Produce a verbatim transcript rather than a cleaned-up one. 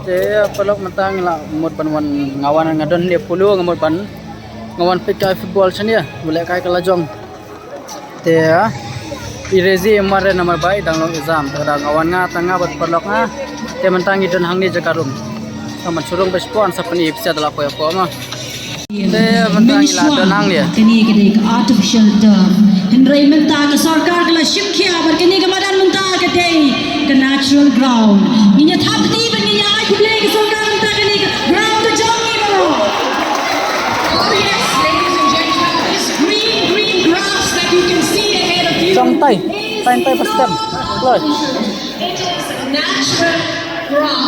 Te paralok mynta ngi la mut ban wan, nga wan, nga don ne polo, nga mut ban, nga wan peit kai football shane, u leh kai ka la jong. Te i Rezi i Maren namar ba i dang long exam, te da nga wan nga tang nga bad paralok nga. Te mynta ngi don hangne jaka room. Tang ban shu rung ba spon sa pyni pisa da la poi hapoh ma. Te mynta ngi la don hangne. Kane ka dei ka artificial turf. Hynrei mynta ka sorkar ka la shim khia bad kane ka madan mynta ka dei ka natural ground. Ngin ïa thap kti bad ngin ïa ai khublei ka sorkar mynta kane ka ground ka jong ngi mo. Oh yes, ladies and gentlemen, this green, green grass that you can see ahead of you. Jong tai, tai, tai, pas tem. Kloi. It is natural grass.